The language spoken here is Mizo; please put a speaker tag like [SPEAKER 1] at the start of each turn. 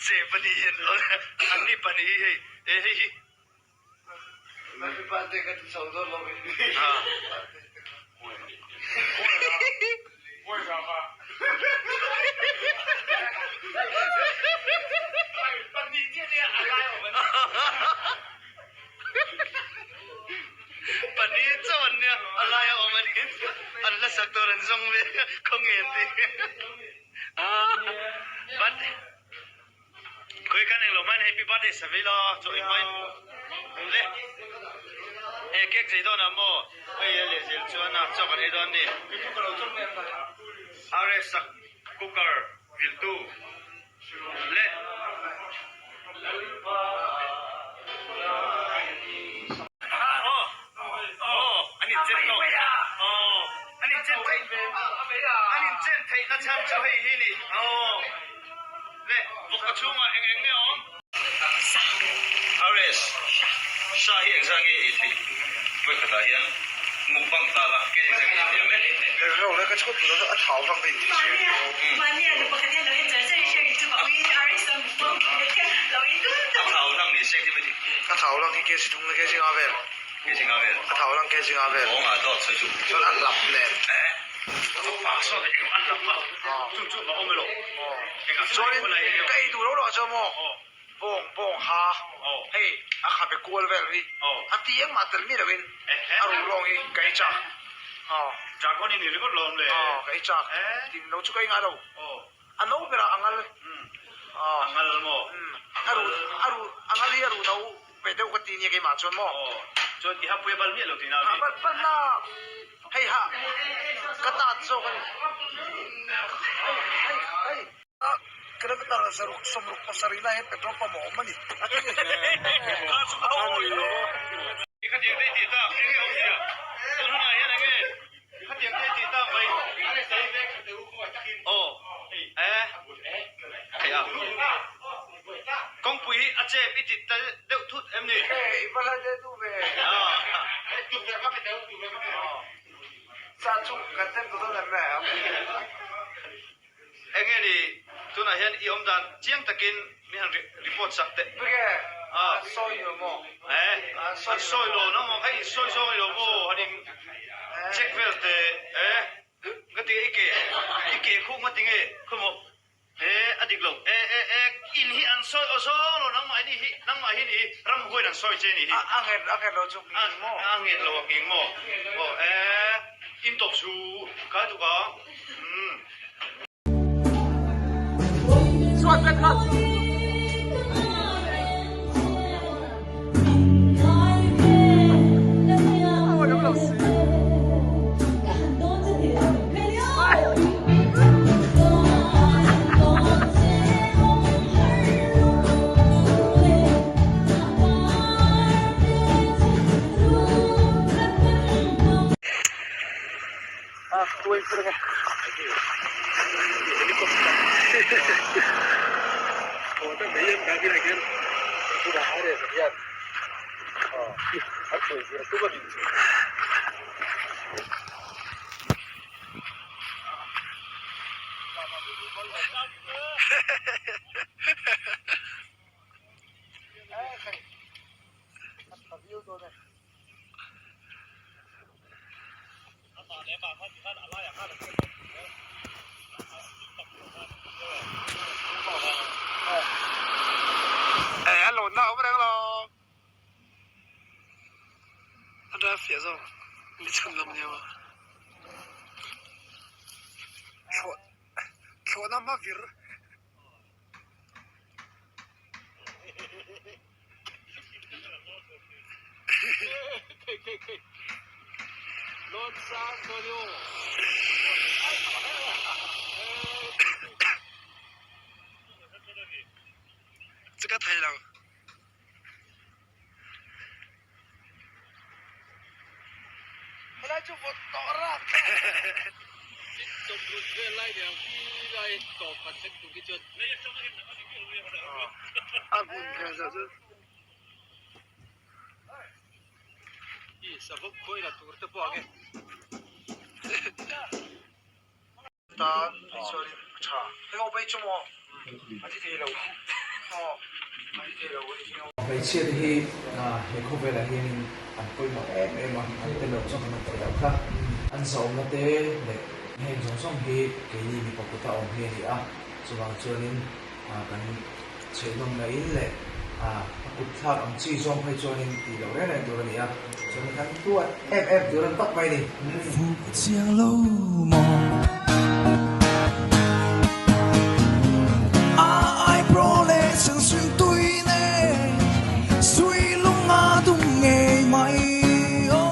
[SPEAKER 1] Zep a ni hian an ni pahnih hi hei e hei hi. Pahnih chauh an nia a laia awm a ni an hla sak tur an zawng ve khawnge an ti but khawi kan englo hmain happy birthday sa vei la chaw ei hmain le he cake zei dawn ah maw hei a leh zel chuan a chaw kan ei dawn a ni RS sak cooker viltu le. An inchen theihna chhan chu hei hi ni. Le, vawkka chhungah eng eng nge awm? RS, Sa hi engzah nge ei theih? Vawikhatah hian mukbang ta la, ke engzah nge ei theih ang le? A thau hlang ni se khi mai ti.
[SPEAKER 2] A thau hlang hi kg thum na kg nga vel.
[SPEAKER 1] Kg nga vel.
[SPEAKER 2] A thau hlang kg nga vel.
[SPEAKER 1] Aw nga dawt sawi chu.
[SPEAKER 2] Chuan a hlap nen.
[SPEAKER 1] Eh. A pa saw ve eng an hlap a. Chu chu a awm elo.
[SPEAKER 2] Chuanin ka ei duh lo lo ah chuan maw bawng bawng ha hei a khabe kual vel hi a ti engmah tel mi loin a ruh lawng hi ka ei chak.
[SPEAKER 1] Dragon in i ringawt lawm le.
[SPEAKER 2] Ka ei chak. Tin lo chu ka ei ngai lo. A no berah a ngal.
[SPEAKER 1] A ngal maw?
[SPEAKER 2] A ruh a ruh a ngal hi a ruh no ve deuh ka ti nia keimah chuan maw?
[SPEAKER 1] Chuan i hapui a bal miah lo tihna a mi?
[SPEAKER 2] A bal bal na. Hei ha ka tat zawk a ni. Hei hei hei. Kilometer zaruk sawmruk pasarih lai hian petrol pump a awm a ni.
[SPEAKER 1] Khatiang te i tih tak enge awmzia? Tun hunah hian enge khatiang te i tih tak mai? Aw e thei a kawngpui hi a chep i ti tel deuh thut em ni? Enge ni tunah hian i awm dan chiang takin min han report sak teh.
[SPEAKER 2] An sawi lo maw?
[SPEAKER 1] Eh, an sawi lo na maw? Hei sawi zawng i lo maw? Han in check vel teh. Eh, nga tinge i ke, i ke khu nga tinge khawi maw? Eh, a dik lo. Eh, eh, eh, in hi an sawi aw zawng lo nangmah hi hi, nangmah hi ni hi ramhuaiin an sawi che ni hi.
[SPEAKER 2] A nget, a nget lo chu nghing maw?
[SPEAKER 1] A nget lo a nghing maw? Aw, eh, in tawp chu kai tuk a. Umm.
[SPEAKER 2] Eh, a lawn na awm reng lo. A drive fiah zawk ni chhun lam nia. Thlawh thlawhna hma vir. Chu ka thei lo. Helai chu vawt tawh rak. A hmun kha zah chu. Tan chuanin a tha. Hei ho phei chu maw a thi thei lo.
[SPEAKER 3] Hmeichhia te hi he khawvelah hianin an pawimawh em em a, an tel loh chuan kan awm thei lo kha. An zahawmna te leh heng zawng zawng hi keini mipa kuta awm hi a ni a, chuvang chuanin kan chheihnawmna in leh a kut thlak ang chi zawng phei chuanin tih loh reng reng tur a ni a, chuanin kan tuat em em tur a ni tawp mai a ni.
[SPEAKER 4] Fuh chiang lo maw? A eyebrow leh chhang tui nen sui lung a dum ngei mai aw.